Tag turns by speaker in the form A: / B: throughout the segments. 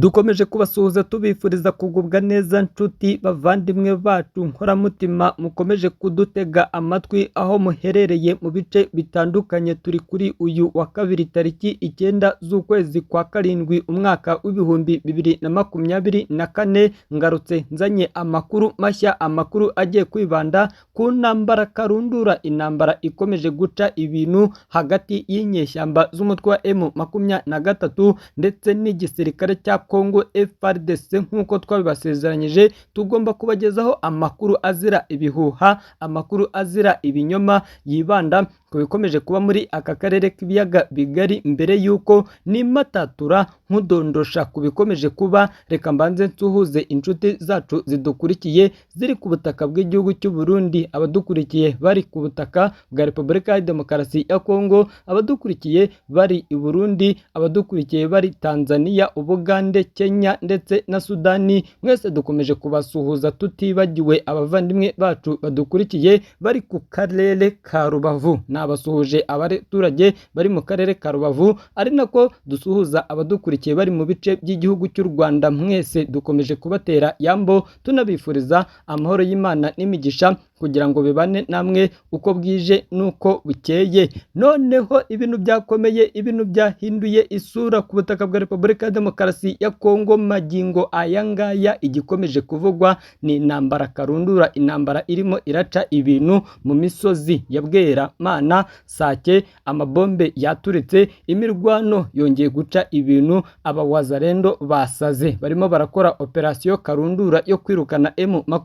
A: Dukomeje kubasuhuza tubifuriza kugubwa neza nshuti bavandimwe bacu nkoramutima mukomeje kudutega amatwi aho muherereye mu bice bitandukanye. Turi kuri uyu wa kabiri tariki 9 z'ukwezi kwa 7 umwaka w'2024. Ngarutse nzanye amakuru mashya, amakuru agiye kwibanda ku ntambara karundura, intambara ikomeje guca ibintu hagati y'inyeshyamba z'umutwe wa M23 ndetse n'igisirikare cya Congo FARDC. Nk'uko twabibasezeranyije, tugomba kubagezaho amakuru azira ibihuha, amakuru azira ibinyoma, yibanda ku bikomeje kuba muri aka karere k'ibiyaga bigari. Mbere y'uko nimatatura nkudondosha ku bikomeje kuba, reka mbanze nsuhuze inshuti zacu zidukurikiye ziri ku butaka bw'igihugu cy'u Burundi, abadukurikiye bari ku butaka bwa Repubulika ya Demokarasi ya Kongo, abadukurikiye bari i Burundi, abadukurikiye bari Tanzania, Ubugande, Kenya ndetse na Sudani. Mwese dukomeje kubasuhuza, tutibagiwe abavandimwe bacu badukurikiye bari ku karere ka Rubavu. Nabasuhuje abaturage bari mu karere ka Rubavu, ari nako dusuhuza abadukurikiye bari mu bice by'igihugu cy'u Rwanda. Mwese dukomeje kubatera yambo, tunabifuriza amahoro y'Imana n'imigisha kugira ngo bibane namwe uko bwije n'uko bukeye. Noneho ibintu byakomeye, ibintu byahinduye isura ku butaka bwa Repubulika ya Demokarasi ya Kongo. Magingo aya ngaya igikomeje kuvugwa ni intambara karundura, intambara irimo iraca ibintu mu misozi ya Bweramana, Sake. Amabombe yaturitse, imirwano yongeye guca ibintu, abawazarendo basaze barimo barakora operasiyo karundura yo kwirukana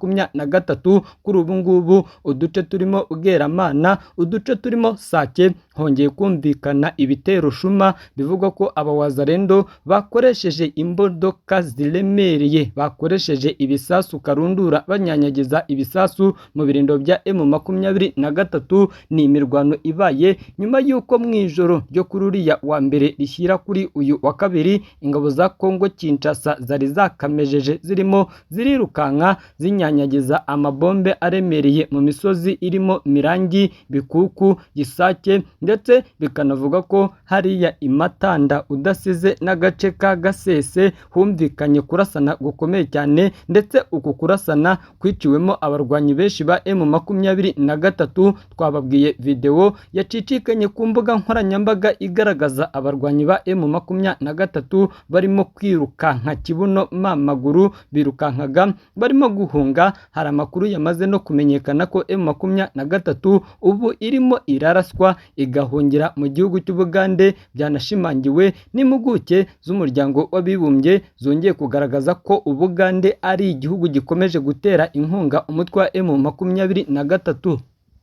A: M23. Kuri ubu ngubu uduce turimo Bweramana, uduce turimo Sake, hongeye kumvikana ibitero shuma bivugwa ko abawazarendo bakoresheje imodoka ziremereye, bakoresheje ibisasu karundura, banyanyagiza ibisasu mu birindo bya M23. Ni imirwano ibaye nyuma y'uko mu ijoro ryo kuri uriya wa mbere rishyira kuri uyu wa kabiri, ingabo za Kongo Kinshasa zari zakamejeje zirimo zirirukanka zinyanyagiza amabombe aremereye mu misozi irimo Mirangi, Bikuku, Gisake, ndetse bikanavuga ko hariya Imatanda udasize n'agace ka Gasese humvikanye kurasana gukomeye cyane, ndetse uku kurasana kwiciwemo abarwanyi benshi ba M23. Twababwiye videwo yacicikanye ku mbuga nkoranyambaga igaragaza abarwanyi ba M23 barimo kwirukanka kibuno mamaguru, birukankaga barimo guhunga. Hari amakuru yamaze no kumenyekana ko M23 ubu irimo iraraswa igahungira mu gihugu cy'Ubugande. Byanashimangiwe n'impuguke z'umuryango w'abibumbye zongeye kugaragaza ko Ubugande ari igihugu gikomeje gutera inkunga umutwe wa M23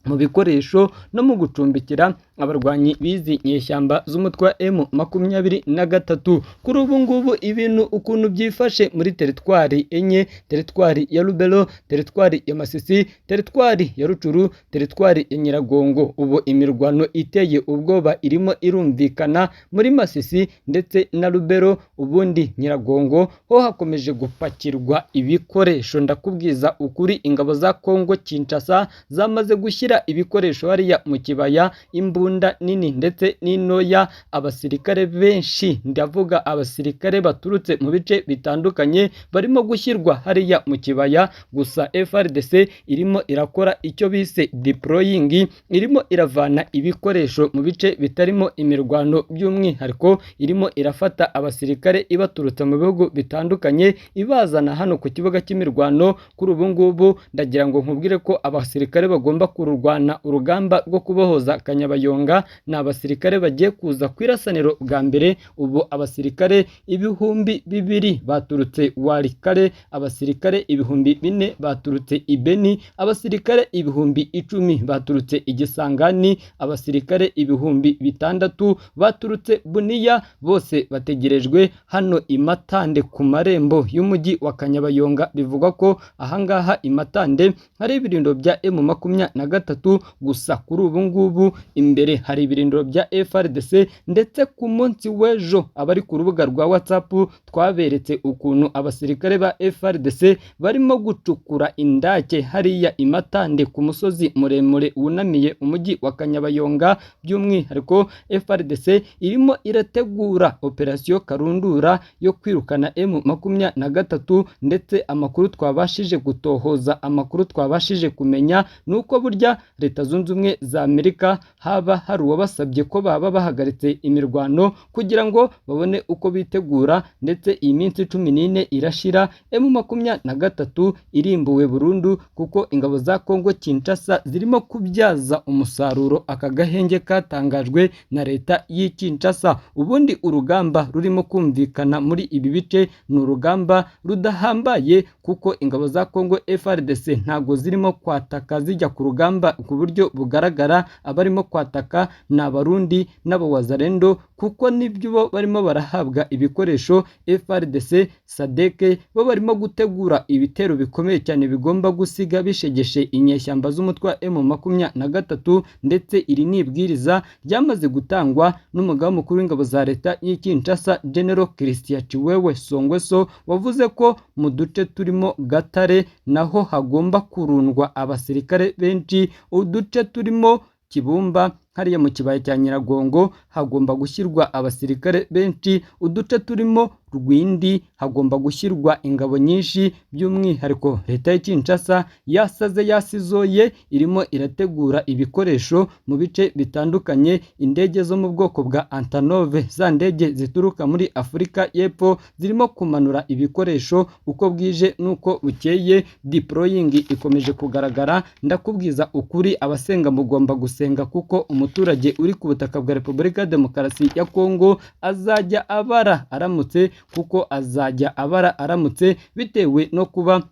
A: mu bikoresho no mu gucumbikira abarwanyi bizi nyeshyamba z'umutwe wa M23. Kuri ubu ngubu ibintu ukuntu byifashe muri teritwari enye: teritwari ya Lubero, teritwari ya Masisi, teritwari ya Rucuru, teritwari ya Nyiragongo. Ubu imirwano iteye ubwoba irimo irumvikana muri Masisi ndetse na Lubero. Ubundi Nyiragongo ho hakomeje gupakirwa ibikoresho. Ndakubwiza ukuri, ingabo za Kongo Kinshasa zamaze gushyira ibikoresho hariya mu kibaya, imbunda nini ndetse n'intoya. Abasirikare benshi, ndavuga abasirikare baturutse mu bice bitandukanye, barimo gushyirwa hariya mu kibaya. Gusa FARDC irimo irakora icyo bise deploying, irimo iravana ibikoresho mu bice bitarimo imirwano, by'umwihariko irimo irafata abasirikare ibaturutse mu bihugu bitandukanye ibazana hano ku kibuga cy'imirwano. Kuri ubu ngubu ndagira ngo nkubwire ko abasirikare bagomba kururwana urugamba rwo kubohoza Kanyabayonga ni abasirikare bagiye kuza ku irasaniro bwa mbere. Ubu abasirikare 2000 baturutse Walikale, abasirikare 4000 baturutse Ibeni, abasirikare 10,000 baturutse Igisangani, abasirikare 6000 baturutse Buniya. Bose bategerejwe hano i Matande ku marembo y'umujyi wa Kanyabayonga. Bivugwa ko ahangaha i Matande hari ibirindo bya M23. Gusa kuri ubu ngubu imbere Imbere hari ibirindiro bya FARDC, ndetse ku munsi w'ejo abari ku rubuga rwa WhatsApp twaberetse ukuntu abasirikare ba FARDC barimo gucukura indake hariya i Matande ku musozi muremure wunamiye umujyi wa Kanyabayonga. By'umwihariko FARDC irimo irategura operasiyo karundura yo kwirukana M23, ndetse amakuru twabashije gutohoza, amakuru twabashije kumenya ni uko burya Leta Zunze Ubumwe za Amerika haba hari uwabasabye ko baba bahagaritse imirwano kugira ngo babone uko bitegura, ndetse iyi minsi 14 irashira M23 irimbuwe burundu, kuko ingabo za Kongo Kinshasa zirimo kubyaza umusaruro aka gahenge katangajwe na leta y'i Kinshasa. Ubundi urugamba rurimo kumvikana muri ibi bice ni urugamba rudahambaye, kuko ingabo za Kongo FARDC ntago zirimo kwataka zijya ku rugamba ku buryo bugaragara. Abarimo kwataka ni Abarundi n'Abawazalendo, kuko nibyo bo barimo barahabwa ibikoresho. FARDC, SADC bo barimo gutegura ibitero bikomeye cyane bigomba gusiga bishegeshe inyeshyamba z'umutwe wa M23, ndetse iri ni ibwiriza ryamaze gutangwa n'umugaba mukuru w'ingabo za leta y'i Kinshasa, General Christian Chiwewe Songweso, wavuze ko mu duce turimo Gatare naho hagomba kurundwa abasirikare benshi, uduce turimo Kibumba hariya mu kibaya cya Nyiragongo hagomba gushyirwa abasirikare benshi, uduce turimo Rwindi hagomba gushyirwa ingabo nyinshi. By'umwihariko leta ya Kinshasa yasaze yasizoye, irimo irategura ibikoresho mu bice bitandukanye. Indege zo mu bwoko bwa Antonov, za ndege zituruka muri Afurika y'Epfo, zirimo kumanura ibikoresho uko bwije n'uko bukeye. Deploying ikomeje kugaragara. Ndakubwiza ukuri, abasenga mugomba gusenga, kuko umuturage uri ku butaka bwa Repubulika ya Demokarasi ya Kongo azajya abara aramutse, kuko azajya abara aramutse bitewe no kuba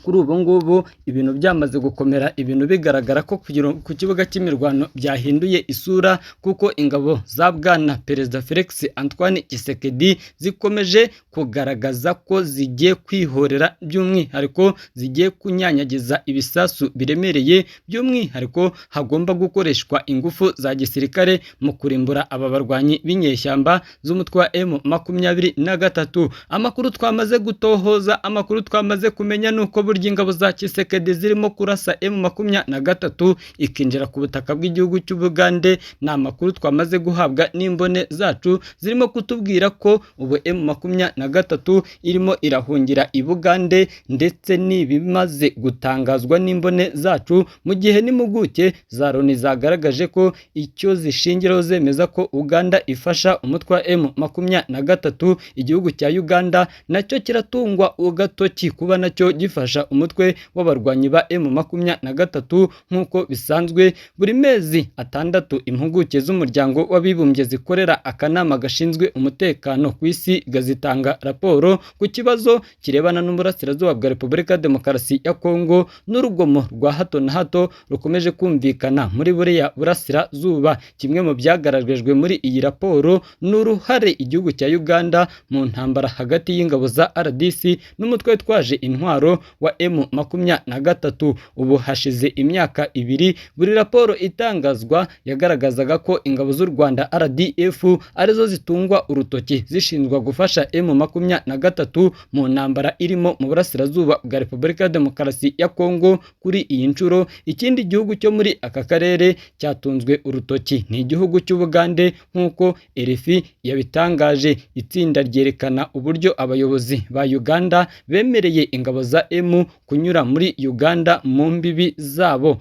A: kuri ubu ngubu ibintu byamaze gukomera, ibintu bigaragara ko ku kibuga cy'imirwano byahinduye isura, kuko ingabo za Bwana Perezida Felix Antoine Tshisekedi zikomeje kugaragaza ko zigiye kwihorera, by'umwihariko zigiye kunyanyagiza ibisasu biremereye, by'umwihariko hagomba gukoreshwa ingufu za gisirikare mu kurimbura aba barwanyi b'inyeshyamba z'umutwe wa M23. Amakuru twamaze gutohoza, amakuru twamaze kumenya ni uko burya ingabo za Tshisekedi zirimo kurasa M23 ikinjira ku butaka bw'igihugu cy'Ubugande. Ni amakuru twamaze guhabwa n'imbone zacu zirimo kutubwira ko ubu M23 irimo irahungira i Bugande, ndetse n'ibimaze gutangazwa n'imbone zacu, mu gihe n'impuguke za Loni zagaragaje ko icyo zishingiraho zemeza ko Uganda ifasha umutwe wa M23. Igihugu cya Uganda nacyo kiratungwa agatoki kuba nacyo gifasha umutwe w'abarwanyi ba M23. Nk'uko bisanzwe buri mezi 6 impuguke z'umuryango w'abibumbye zikorera akanama gashinzwe umutekano ku isi gazitanga raporo ku kibazo kirebana n'uburasirazuba bwa Repubulika ya Demokarasi ya Kongo n'urugomo rwa hato na hato rukomeje kumvikana muri buriya burasirazuba. Kimwe mu byagaragajwe muri iyi raporo ni uruhare igihugu cya Uganda mu ntambara hagati y'ingabo za RDC n'umutwe witwaje intwaro wa M23. Ubu hashize imyaka 2 buri raporo itangazwa yagaragazaga ko ingabo z'u Rwanda RDF arizo zitungwa urutoki zishinzwa gufasha M23 mu ntambara irimo mu burasirazuba bwa Repubulika ya Demokarasi ya Kongo. Kuri iyi nshuro ikindi gihugu cyo muri aka karere cyatunzwe urutoki ni igihugu cy'Ubugande, nk'uko RFI yabitangaje. Itsinda ryerekana uburyo abayobozi ba Uganda bemereye ingabo za M kunyura muri Uganda mu mbibi zabo,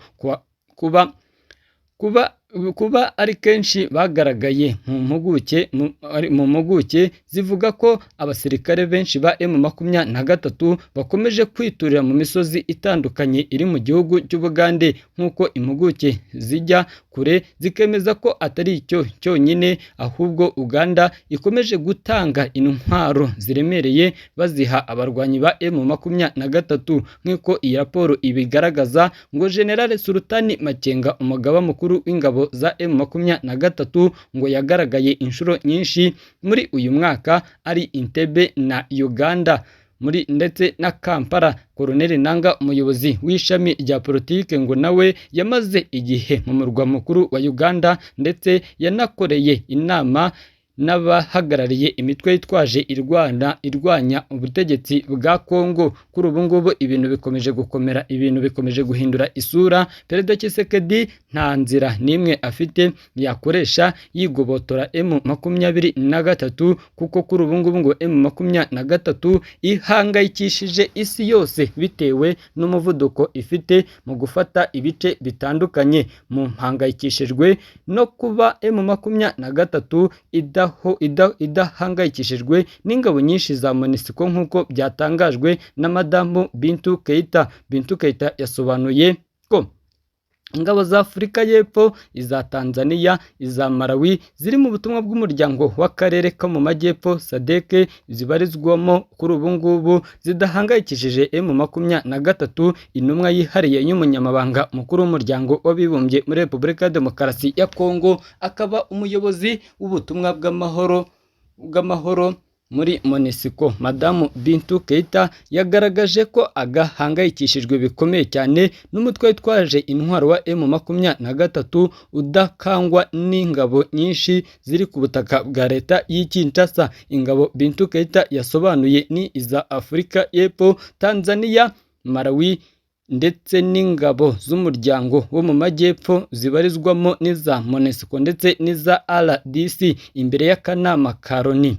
A: kuba ari kenshi bagaragaye mu mpuguke zivuga ko abasirikare benshi ba M23 bakomeje kwiturira mu misozi itandukanye iri mu gihugu cy'Ubugande, nk'uko impuguke zijya kure zikemeza ko atari icyo cyonyine, ahubwo Uganda ikomeje gutanga intwaro ziremereye baziha abarwanyi ba M23. Nk'uko iyi raporo ibigaragaza, ngo General Sultani Makenga, umugaba mukuru w'ingabo za M23, ngo yagaragaye inshuro nyinshi muri uyu mwaka ari Entebbe na Uganda. Muri ndetse na Kampala. Colonel Nanga, umuyobozi w'ishami rya politike, ngo nawe yamaze igihe mu murwa mukuru wa Uganda, ndetse yanakoreye inama n'abahagarariye imitwe yitwaje irwanya ubutegetsi bwa Kongo. Kuri ubu ngubu ibintu bikomeje gukomera, ibintu bikomeje guhindura isura. Perezida Tshisekedi nta nzira n'imwe afite yakoresha yigobotora M23, kuko kuri ubu ngubu ngo M23 ihangayikishije isi yose bitewe n'umuvuduko ifite mu gufata ibice bitandukanye. Mu mpangayikishijwe no kuba M23 idahangayikishijwe n'ingabo nyinshi za MONUSCO, nk'uko byatangajwe na Madamu Bintou Keita. Bintou Keita yasobanuye ko ingabo za Afurika y'Epfo, iza Tanzania, iza Malawi ziri mu butumwa bw'umuryango w'akarere ko mu majyepfo SADC zibarizwamo kuri ubu ngubu zidahangayikishije M23. Intumwa yihariye y'umunyamabanga mukuru w'umuryango w'abibumbye muri Repubulika ya Demokarasi ya Kongo, akaba umuyobozi w'ubutumwa bw'amahoro muri MONUSCO, Madamu Bintou Keita, yagaragaje ko agahangayikishijwe bikomeye cyane n'umutwe witwaje intwaro wa M23 udakangwa n'ingabo nyinshi ziri ku butaka bwa leta y'i Kinshasa. Ingabo Bintou Keita yasobanuye ni iza Afurika y'Epfo, Tanzania, Malawi ndetse n'ingabo z'umuryango wo mu majyepfo zibarizwamo n'iza MONUSCO ndetse n'iza RDC. Imbere y'akanama ka Loni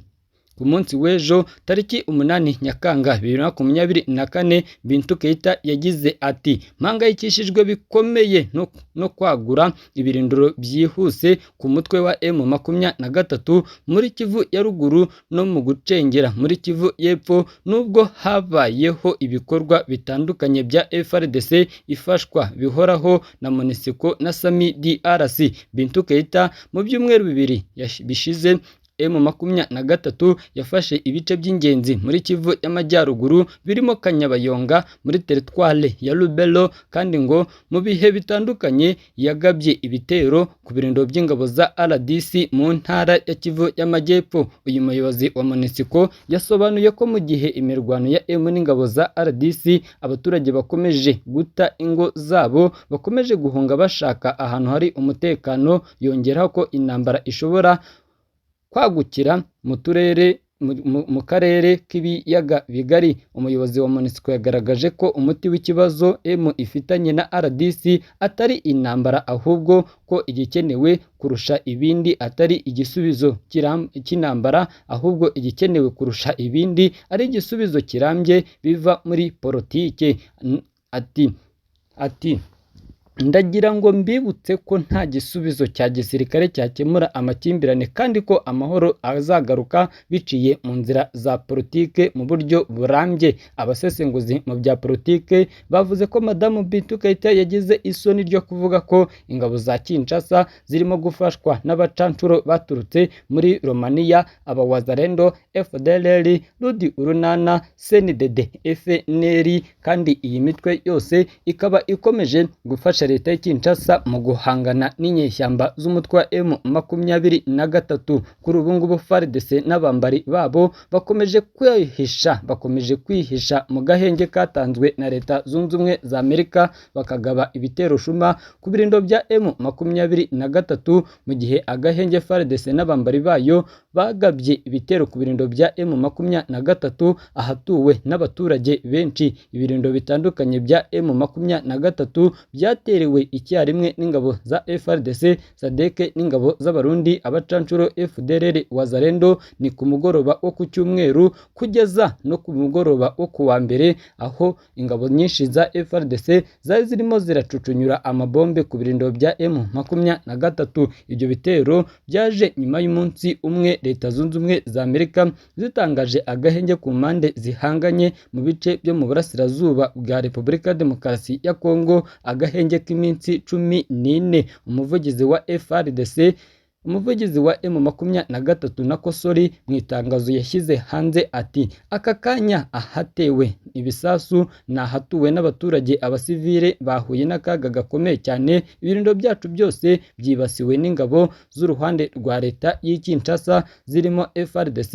A: ku munsi w'ejo tariki 8 Nyakanga 2024, Bintou Keita yagize ati: "Mpangayikishijwe bikomeye no kwagura ibirindiro byihuse ku mutwe wa M23 muri Kivu ya ruguru no mu gucengera muri Kivu y'Epfo, nubwo habayeho ibikorwa bitandukanye bya FARDC ifashwa bihoraho na MONUSCO na SAMIDRC." Bintou Keita, mu byumweru 2 bishize M23 yafashe ibice by'ingenzi muri Kivu y'Amajyaruguru birimo Kanyabayonga muri teritware ya Lubero, kandi ngo mu bihe bitandukanye yagabye ibitero ku birindiro by'ingabo za RDC mu ntara ya Kivu y'Amajyepfo. Uyu muyobozi wa MONUSCO yasobanuye ko mu gihe imirwano ya M n'ingabo za RDC, abaturage bakomeje guta ingo zabo, bakomeje guhunga bashaka ahantu hari umutekano. Yongeraho ko intambara ishobora kwagukira mu turere mu karere k'ibiyaga bigari. Umuyobozi wa MONUSCO yagaragaje ko umuti w'ikibazo M ifitanye na RDC atari intambara, ahubwo ko igikenewe kurusha ibindi atari igisubizo cy'intambara, ahubwo igikenewe kurusha ibindi ari igisubizo kirambye biva muri politike. Ati: "Ndagira ngo mbibutse ko nta gisubizo cya gisirikare cyakemura amakimbirane, kandi ko amahoro azagaruka biciye mu nzira za politike mu buryo burambye." Abasesenguzi mu bya politike bavuze ko Madamu Bintou Keita yagize isoni ryo kuvuga ko ingabo za Kinshasa zirimo gufashwa n'abacancuro baturutse muri Romania, Abawazalendo, FDLR, Rudi Urunana, CNDD, FNL, kandi iyi mitwe yose ikaba ikomeje gufasha leta ya Kinshasa mu guhangana n'inyeshyamba z'umutwe wa M23. Kuri ubu ngubu FARDC n'abambari babo bakomeje kwihisha mu gahenge katanzwe na Leta Zunze Ubumwe za Amerika, bakagaba ibitero shuma ku birindo bya M23, mu gihe agahenge FARDC n'abambari bayo bagabye ibitero ku birindo bya M23 ahatuwe n'abaturage benshi. Ibirindo bitandukanye bya M23 byaterewe icyarimwe n'ingabo za FARDC, SADC n'ingabo z'Abarundi, abacancuro FDLR, Wazalendo. Ni ku mugoroba wo ku cyumweru kugeza no ku mugoroba wo ku wa mbere, aho ingabo nyinshi za FARDC zari zirimo ziracucunyura amabombe ku birindiro bya M23. Ibyo bitero byaje nyuma y'umunsi umwe Leta Zunze Ubumwe za Amerika zitangaje agahenge ku mpande zihanganye mu bice byo mu burasirazuba bwa Repubulika ya Demokarasi ya Kongo, agahenge k'iminsi 14. Umuvugizi wa FARDC Umuvugizi wa M23 na Kosori mu itangazo yashyize hanze ati: "Aka kanya ahatewe ibisasu ni ahatuwe n'abaturage, abasivile bahuye n'akaga gakomeye cyane. Ibirindo byacu byose byibasiwe n'ingabo z'uruhande rwa leta y'i Kinshasa zirimo FARDC,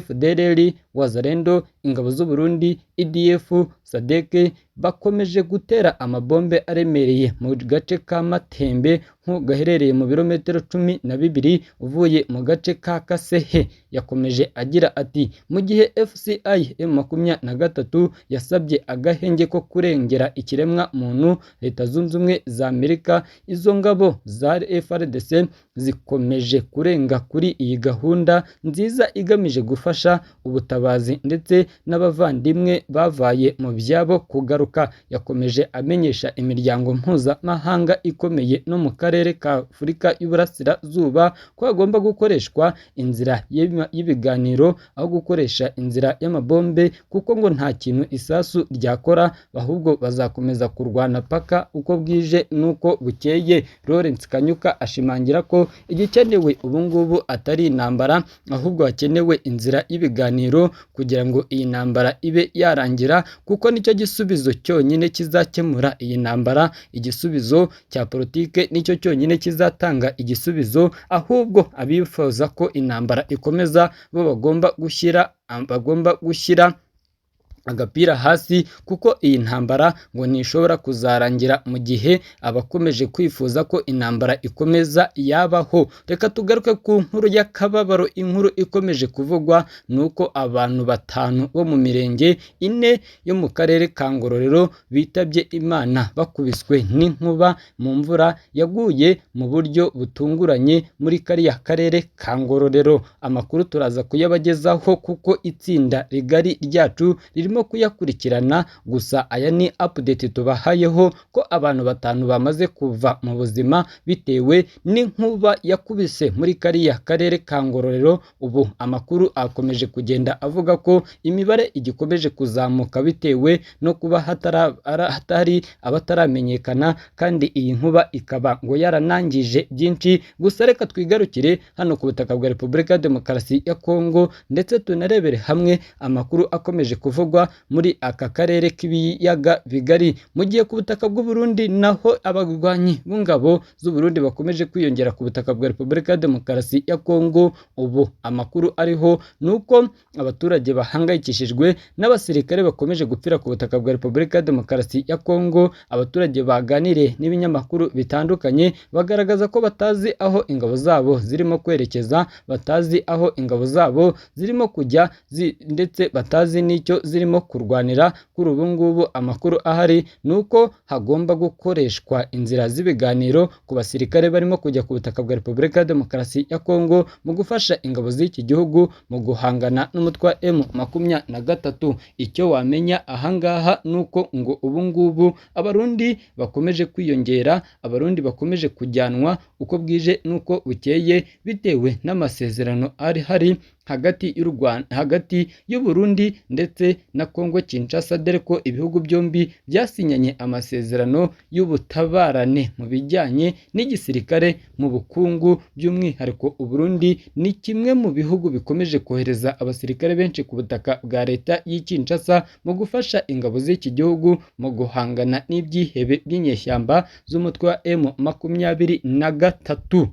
A: FDLR, Wazalendo, ingabo z'u Burundi, EDF, SADC. Bakomeje gutera amabombe aremereye mu gace ka Matembe nko gaherereye mu birometero 12 uvuye mu gace ka Kasehe." Yakomeje agira ati: "Mu gihe FCI M23 yasabye agahenge ko kurengera ikiremwa muntu Leta Zunze Ubumwe za Amerika, izo ngabo za FARDC zikomeje kurenga kuri iyi gahunda nziza igamije gufasha ubutabazi ndetse n'abavandimwe bavaye mu byabo kugaruka." Yakomeje amenyesha imiryango mpuzamahanga ikomeye no mu karere ka Afurika y'Uburasirazuba ko hagomba gukoreshwa inzira y'ibiganiro aho gukoresha inzira y'amabombe, kuko ngo nta kintu isasu ryakora, ahubwo bazakomeza kurwana paka uko bwije n'uko bukeye. Lawrence Kanyuka ashimangira ko igikenewe ubu ngubu atari intambara, ahubwo hakenewe inzira y'ibiganiro kugira ngo iyi ntambara ibe yarangira, kuko nicyo gisubizo cyonyine kizakemura iyi ntambara. Igisubizo cya politike nicyo cyonyine kizatanga igisubizo, ahubwo abifuza ko intambara ikomeza bo bagomba gushyira agapira hasi, kuko iyi ntambara ngo ntishobora kuzarangira mu gihe abakomeje kwifuza ko intambara ikomeza yabaho. Reka tugaruke ku nkuru y'akababaro. Inkuru ikomeje kuvugwa ni uko abantu batanu bo mu mirenge ine yo mu karere ka Ngororero bitabye Imana bakubiswe n'inkuba mu mvura yaguye mu buryo butunguranye muri kariya karere ka Ngororero. Amakuru turaza kuyabagezaho kuko itsinda rigari ryacu ririmo kuyakurikirana. Gusa aya ni update tubahayeho ko abantu batanu bamaze kuva mu buzima bitewe n'inkuba yakubise muri kariya karere ka Ngororero. Ubu amakuru akomeje kugenda avuga ko imibare igikomeje kuzamuka bitewe no kuba hatari abataramenyekana, kandi iyi nkuba ikaba ngo yaranangije byinshi. Gusa reka twigarukire hano ku butaka bwa Repubulika ya Demokarasi ya Kongo, ndetse tunarebere hamwe amakuru akomeje kuvugwa muri aka karere k'ibiyaga bigari. Mu gihe ku butaka bw'u Burundi naho abarwanyi b'ingabo z'u Burundi bakomeje kwiyongera ku butaka bwa Repubulika ya Demokarasi ya Kongo. Ubu amakuru ariho ni uko abaturage bahangayikishijwe n'abasirikare bakomeje gupfira ku butaka bwa Repubulika ya Demokarasi ya Kongo. Abaturage baganiriye n'ibinyamakuru bitandukanye bagaragaza ko batazi aho ingabo zabo zirimo kwerekeza, batazi aho ingabo zabo zirimo kujya, ndetse batazi n'icyo zirimo kurwanira. Kuri ubu ngubu amakuru ahari ni uko hagomba gukoreshwa inzira z'ibiganiro ku basirikare barimo kujya ku butaka bwa Repubulika ya Demokarasi ya Kongo mu gufasha ingabo z'iki gihugu mu guhangana n'umutwe wa M23. Icyo wamenya ahangaha ni uko ngo ubu ngubu Abarundi bakomeje kwiyongera, Abarundi bakomeje kujyanwa uko bwije n'uko bukeye bitewe n'amasezerano ari hari hagati y'u Rwanda, hagati y'u Burundi ndetse na Kongo Kinshasa, dore ko ibihugu byombi byasinyanye amasezerano y'ubutabarane mu bijyanye n'igisirikare, mu bukungu. By'umwihariko u Burundi ni kimwe mu bihugu bikomeje kohereza abasirikare benshi ku butaka bwa leta y'i Kinshasa mu gufasha ingabo z'iki gihugu mu guhangana n'ibyihebe by'inyeshyamba z'umutwe wa M23.